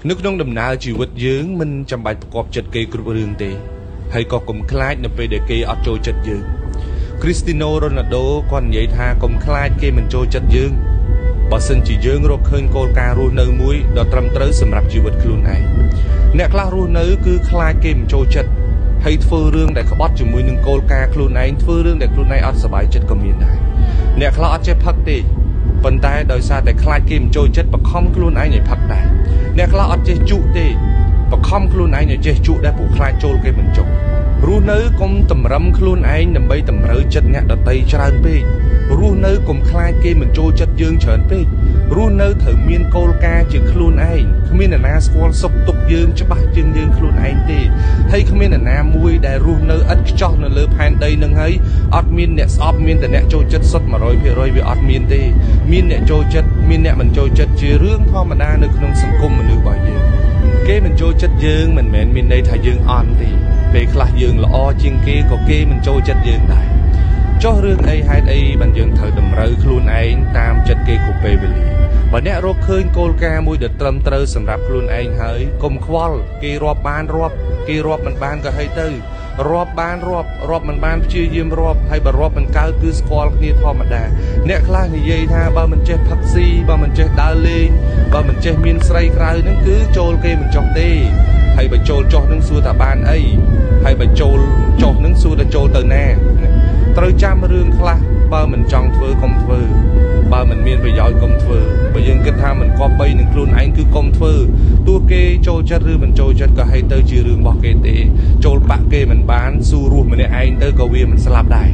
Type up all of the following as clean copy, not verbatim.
នៅក្នុងដំណើរជីវិតយើងមិនចាំបាច់ប្រកបចិត្តគេគ្រប់រឿងទេហើយក៏កុំខ្លាចនៅពេលដែលគេអត់ចូលចិត្តយើងគ្រីស្ទីណូរ៉ូណាល់ដូគាត់និយាយថាកុំខ្លាចគេមិនចូលចិត្តយើងបើសិនជាយើងរកឃើញគោលការណ៍រស់នៅមួយដ៏ត្រឹមត្រូវសម្រាប់ជីវិតខ្លួនឯងអ្នកខ្លះរស់នៅគឺខ្លាចគេមិនចូលចិត្តហើយធ្វើរឿងដែលក្បត់ជាមួយនឹងគោលការណ៍ខ្លួនឯងធ្វើរឿងដែលខ្លួនឯងអត់សប្បាយចិត្តក៏មានដែរអ្នកខ្លះអត់ចេះផឹកទេប៉ុន្តែដោយសារតែខ្លាចគេមិនចូលចិត្តបខំខ្លួនឯងឲ្យផឹកដែរអ្នកខ្លះអត់ចេះជក់ទេបខំខ្លួនឯងឲ្យចេះជក់ដែរព្រោះខ្លាចចូលគេមិនចុះរស់នៅកុំតម្រឹមខ្លួនឯងដើម្បីតម្រូវចិត្តអ្នកដទៃច្រើនពេករស់នៅកុំខ្លាចគេមិនចូលចិត្តយើងច្រើនពេករស់នៅត្រូវមានគោលការណ៍ជាខ្លួនឯងគ្មានអ្នកណាស្គាល់សុខទុក្ខយើងច្បាស់ជាងយើងខ្លួនឯងទេហើយគ្មានអ្នកណាមួយដែលរស់នៅឥតខ្ចោះនៅលើផែនដីនឹងហើយអត់មានអ្នកស្អប់មានតែអ្នកចូលចិត្តសុទ្ធ100%វាអត់មានទេមានអ្នកចូលចិត្តមានអ្នកមិនចូលចិត្តជារឿងធម្មតានៅក្នុងសង្គមមនុស្សរបស់យើងគេមិនចូលចិត្តយើងមិនមែនមានន័យថាយើងអន់ទេពេលខ្លះយើងល្អជាងគេក៏គេមិនចូលចិត្តយើងដែរចុះរឿងអីហេតុអីបានយើងត្រូវតម្រូវខ្លួនឯងតាមចិត្តគេគ្រប់ពេលវេលាបើអ្នករកឃើញគោលការណ៍មួយដែលត្រឹមត្រូវសម្រាប់ខ្លួនឯងហើយកុំខ្វល់គេរាប់បានរាប់គេរាប់មិនបានក៏ហីទៅរាប់បានរាប់រាប់មិនបានព្យាយាមរាប់ហើយបើរាប់មិនកើតគឺស្គាល់គ្នាធម្មតាអ្នកខ្លះនិយាយថាបើមិនចេះផឹកស៊ីបើមិនចេះដើរលេងបើមិនចេះមានស្រីក្រៅហ្នឹងគឺចូលគេមិនចុះទេហើយបើចូលចុះហ្នឹងសួរថាបានអីហើយបើចូលចុះហ្នឹងសួរថាចូលទៅណាត្រូវចាំរឿងខ្លះបើមិនចង់ធ្វើកុំធ្វើបើមិនមានប្រយោជន៍កុំធ្វើបើយើងគិតថាមិនគប្បីនឹងខ្លួនឯងគឺកុំធ្វើទោះគេចូលចិត្តឬមិនចូលចិត្តក៏ហីទៅជារឿងរបស់គេទេចូលបាក់គេមិនបានស៊ូរស់ម្នាក់ឯងទៅក៏វាមិនស្លាប់ដែរ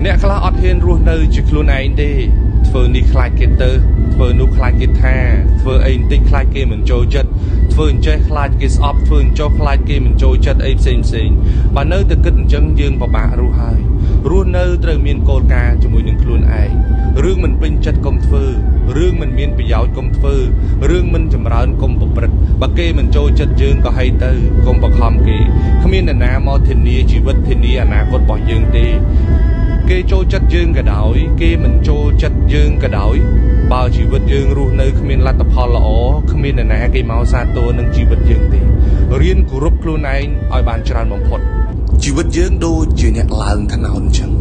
អ្នកខ្លះអត់ហ៊ានរស់នៅជាខ្លួនឯងទេធ្វើនេះខ្លាចគេទៅធ្វើនោះខ្លាចគេថាធ្វើអីបន្តិចខ្លាចគេមិនចូលចិត្តធ្វើអញ្ចេះខ្លាចគេស្អប់ធ្វើអញ្ចោះខ្លាចគេមិនចូលចិត្តអីផ្សេងផ្សេងបើនៅតែគិតអញ្ចឹងយើងពិបាករស់ហើយរស់នៅត្រូវមានគោលការណ៍ជាមួយនឹងខ្លួនឯងរឿងមិនពេញចិត្តកុំធ្វើរឿងមិនមានប្រយោជន៍កុំធ្វើរឿងមិនចម្រើនកុំប្រព្រឹត្តបើគេមិនចូលចិត្តយើងក៏ហីទៅកុំបខំគេគ្មានអ្នកណាមកធានាជីវិតធានាអនាគតរបស់យើងទេគេចូលចិត្តយើងក៏ដោយគេមិនចូលចិត្តយើងក៏ដោយបើជីវិតយើងរស់នៅគ្មានលទ្ធផលល្អគ្មានអ្នកណាគេមកសាទរនឹងជីវិតយើងទេរៀនគោរពខ្លួនឯងឲ្យបានច្រើនបំផុតជីវិតយើងដូចជាអ្នកឡើងថ្នោតអញ្ចឹង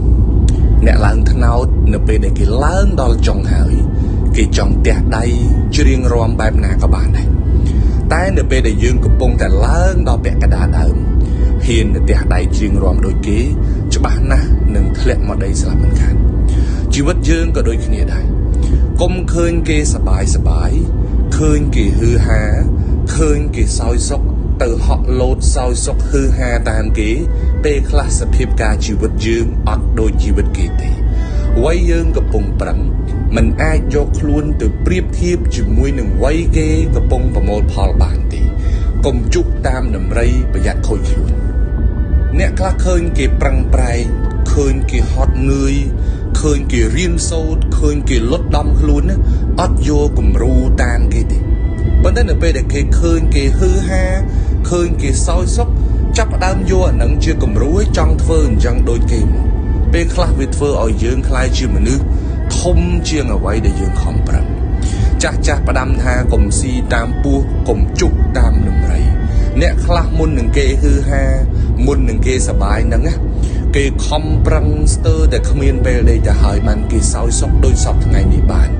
អ្នកឡើងថ្នោតនៅពេលដែលគេឡើងដល់ចុងហើយគេចង់ទះដៃច្រៀងរាំបែបណាក៏បានដែរតែនៅពេលដែលយើងកំពុងតែឡើងដល់ពាក់កណ្ដាលដើមហ៊ានទៅទះដៃច្រៀងរាំដូចគេច្បាស់ណាស់នឹងធ្លាក់មកដីស្លាប់មិនខានជីវិតយើងក៏ដូចគ្នាដែរកុំឃើញគេសបាយសបាយឃើញគេហឺហាឃើញគេសោយសុខទៅហក់លោតសោយសុខហឺហាតាមគេពេលខ្លះសភាពការជីវិតយើងអត់ដូចជីវិតគេទេវ័យយើងកំពុងប្រឹងមិនអាចយកខ្លួនទៅប្រៀបធៀបជាមួយនឹងវ័យគេកំពុងប្រមូលផលបានទេកុំជុកតាមដំរីប្រយ័ត្នខូចខ្លួនអ្នកខ្លះឃើញគេប្រឹងប្រែងឃើញគេហត់នឿយឃើញគេរៀនសូត្រឃើញគេលត់ដំខ្លួនណាអត់យកគំរូតាមគេទេប៉ុន្តែនៅពេលដែលគេឃើញគេហឺហាឃើញគេសោយសុខចាប់ផ្ដើមយកអានឹងជាគំរូឲ្យចង់ធ្វើអញ្ចឹងដូចគេមកពេលខ្លះវាធ្វើឲ្យយើងក្លាយជាមនុស្សធំជាងអ្វីដែលយើងខំប្រឹងចាស់ចាស់ផ្ដាំថាកុំស៊ីតាមពស់កុំជុកតាមដំរីអ្នកខ្លះមុននឹងគេហឺហាមុននឹងគេសបាយហ្នឹងណាគេខំប្រឹងស្ទើរតែគ្មានពេលដេកទៅហើយបានគេសោយសុខដូចសពថ្ងៃនេះបាន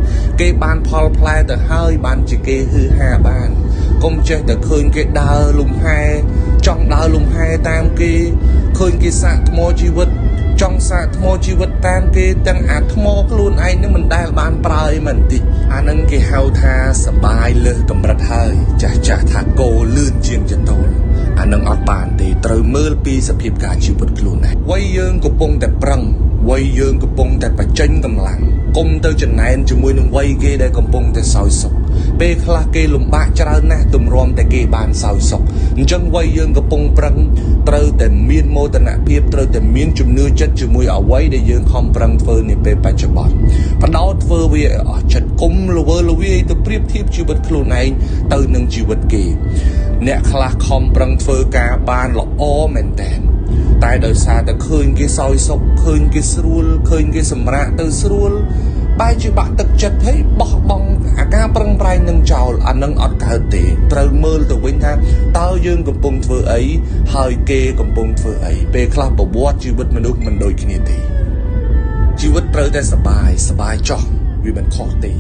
គេបានផលផ្លែទៅហើយបានជាគេហឺហាបានកុំចេះតែឃើញគេដើរលំហែចង់ដើរលំហែតាមគេឃើញគេសាកថ្មជីវិតចង់សាកថ្មជីវិតតាមគេទាំងអាថ្មខ្លួនឯងនឹងមិនដែលបានប្រើអីមិនតិចអានឹងគេហៅថាសបាយលើសកម្រិតហើយចាស់ចាស់ថាគោលឿនជាងចតូលអានឹងអត់បានទេត្រូវមើលពីសភាពការជីវិតខ្លួនឯងវ័យយើងកំពុងតែប្រឹងវ័យយើងកំពុងតែបញ្ចេញកម្លាំងកុំទៅចំណែនជាមួយនឹងវ័យគេដែលកំពុងតែសោយសុខពេលខ្លះគេលំបាកច្រើនណាស់ទម្រាំតែគេបានសោយសុខអញ្ចឹងវ័យយើងកំពុងប្រឹងត្រូវតែមានមោទនភាពត្រូវតែមានជំនឿចិត្តជាមួយអ្វីដែលយើងខំប្រឹងធ្វើនាពេលបច្ចុប្បន្នបដោតធ្វើវាឲ្យអស់ចិត្តកុំល្វើល្វាយទៅប្រៀបធៀបជីវិតខ្លួនឯងទៅនឹងជីវិតគេអ្នកខ្លះខំប្រឹងធ្វើការបានល្អមែនតើតែដោយសារតែឃើញគេសោយសុខឃើញគេស្រួលឃើញគេសម្រាកទៅស្រួល បែរជាបាក់ទឹកចិត្តហើយបោះបង់អាការប្រឹងប្រែងនឹងចោលអានឹងអត់កើតទេត្រូវមើលទៅវិញថាតើយើងកំពុងធ្វើអីហើយគេកំពុងធ្វើអីពេលខ្លះប្រវត្តិជីវិតមនុស្សមិនដូចគ្នាទេជីវិតត្រូវតែសបាយសបាយចោះវាមិនខុសទេ